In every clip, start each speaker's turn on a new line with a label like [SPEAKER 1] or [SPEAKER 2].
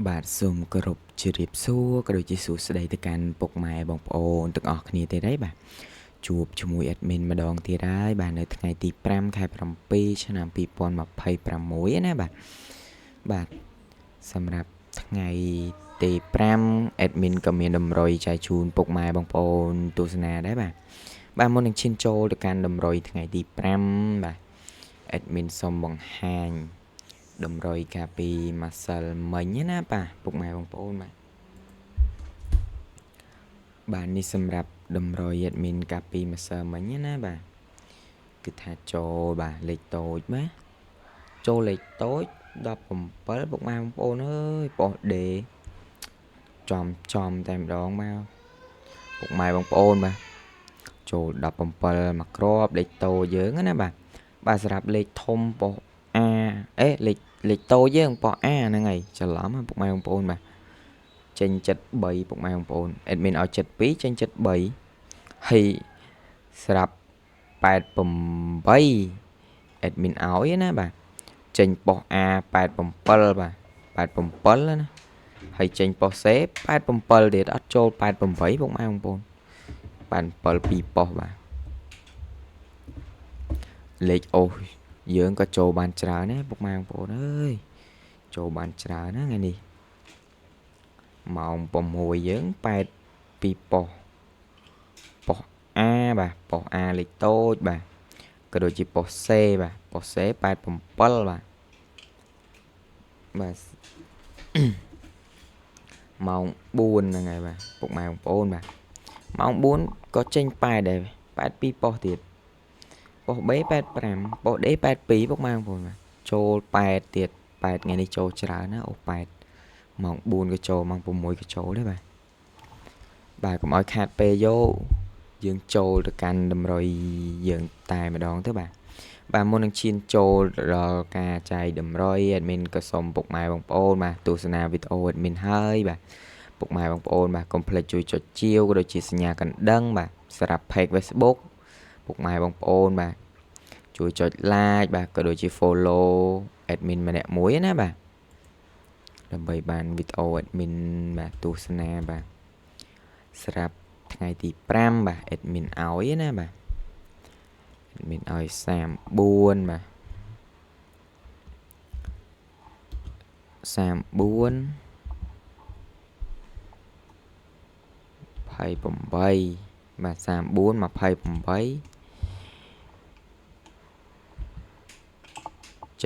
[SPEAKER 1] បាទសូមគោរពជម្រាបសួរក៏ដូចជាសួស្តីទៅកាន់ពុកម៉ែបងប្អូនទាំងអស់គ្នាទៀតហើយបាទជួបជាមួយ admin ម្ដងទៀតហើយបាទនៅថ្ងៃទី5ខែ7ឆ្នាំ2026ណាបាទបាទសម្រាប់ថ្ងៃទី5 admin ក៏មានតម្រុយចែកជូនពុកម៉ែបងប្អូនទស្សនាដែរបាទបាទមុននឹងឈានចូលទៅកាន់តម្រុយថ្ងៃទី5បាទ admin សូមបង្ហាញតម្រុយកាលពីម្សិលមិញណាបាទពុកម៉ែបងប្អូនបាទបាទនេះសម្រាប់តម្រុយ admin កាលពីម្សិលមិញណាបាទគឺថាចូលបាទលេខតូចបាទចូលលេខតូច17ពុកម៉ែបងប្អូនអើយប៉ុស្ដេចំចំតែម្ដងមកពុកម៉ែបងប្អូនបាទចូល17មកគ្រាប់លេខតូចយើងណាបាទបាទសម្រាប់លេខធំប៉ុស្ A អេលេខតូចយើងប៉ុស្ A ហ្នឹងហើយច្រឡំពុកម៉ែបងប្អូនបាទចេញ73ពុកម៉ែបងប្អូន admin ឲ្យ72ចេញ73ហើយស្រាប់88 admin ឲ្យណាបាទចេញប៉ុស្ A 87បាទ87ណាហើយចេញប៉ុស្ C 87ទៀតអត់ចូល88ពុកម៉ែបងប្អូន87ពីរប៉ុស្បាទលេខអូសយើងក៏ចូលបានច្រើនដែរពុកម៉ែបងប្អូនអើយចូលបានច្រើនណាថ្ងៃនេះម៉ោង6យើង8ពីប៉ុស្ប៉ុស្ A បាទប៉ុស្ A លេខតូចបាទក៏ដូចជាប៉ុស្ C បាទប៉ុស្ C 87បាទបាទម៉ោង4ហ្នឹងហើយបាទពុកម៉ែបងប្អូនបាទម៉ោង4ក៏ចេញ8ដែរ82ប៉ុស្ទៀតប៉ុស្ B 85ប៉ុស្ D 82ពុកម៉ែបងប្អូនបាទចូល8ទៀត8ថ្ងៃនេះចូលច្រើនណាអូ8ម៉ោង4ក៏ចូលម៉ោង6ក៏ចូលដែរបាទបាទកុំឲ្យខាតពេលយកយើងចូលទៅកាន់តម្រុយយើងតែម្ដងទៅបាទបាទមុននឹងឈានចូលដល់ការចែកតម្រុយ admin ក៏សូមពុកម៉ែបងប្អូនបាទទស្សនាវីដេអូ admin ហើយបាទពុកម៉ែបងប្អូនបាទកុំភ្លេចជួយចុចជាវក៏ដូចជាសញ្ញាកណ្ដឹងបាទសម្រាប់ page Facebook ពុកម៉ែបងប្អូនបាទជួយចុច like បាទក៏ដូចជា follow admin ម្នាក់មួយណាបាទដើម្បីបានវីដេអូ admin បាទទស្សនាបាទសម្រាប់ថ្ងៃទី5បាទ admin ឲ្យណាបាទ admin ឲ្យ34បាទ34 28បាទ34 28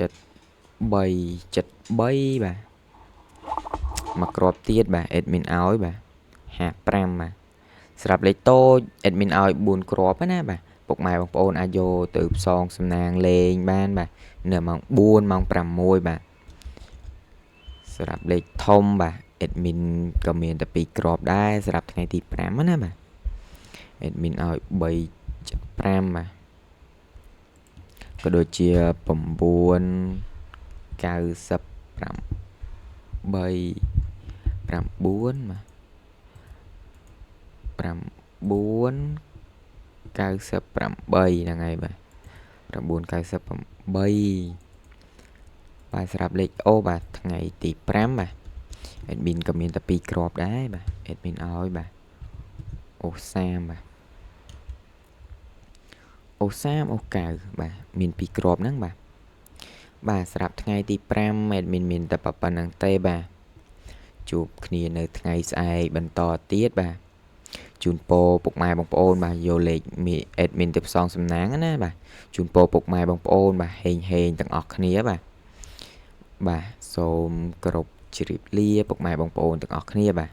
[SPEAKER 1] 73 73បាទមកគ្រាប់ទៀតបាទ admin ឲ្យបាទ55បាទសម្រាប់លេខតូច admin ឲ្យ4គ្រាប់ណាបាទពុកម៉ែបងប្អូនអាចយកទៅផ្សងសំណាងលេងបានបាទនៅម៉ោង4ម៉ោង6បាទសម្រាប់លេខធំបាទ admin ក៏មានតែ2គ្រាប់ដែរសម្រាប់ថ្ងៃទី5ណាបាទ admin ឲ្យ3.5បាទក៏ដូចជា9 98 9បាទ9 98ហ្នឹងហើយបាទ9 98បាទសម្រាប់លេខអូបាទថ្ងៃទី5បាទ admin ក៏មានតែ2គ្រាប់ដែរបាទ admin ឲ្យបាទអូ30បាទអូ30អូ9បាទមាន2គ្រាប់ហ្នឹងបាទបាទសម្រាប់ថ្ងៃទី5 admin មានតែប៉ុណ្្នឹងទេបាទជួបគ្នានៅថ្ងៃស្អែកបន្តទៀតបាទជូនពរពុកម៉ែបងប្អូនបាទយកលេខ admin ទៅផ្សងសំណាងណាបាទជូនពរពុកម៉ែបងប្អូនបាទហេងហេងទាំងអស់គ្នាបាទបាទសូមគោរពជម្រាបលាពុកម៉ែបងប្អូនទាំងអស់គ្នាបាទ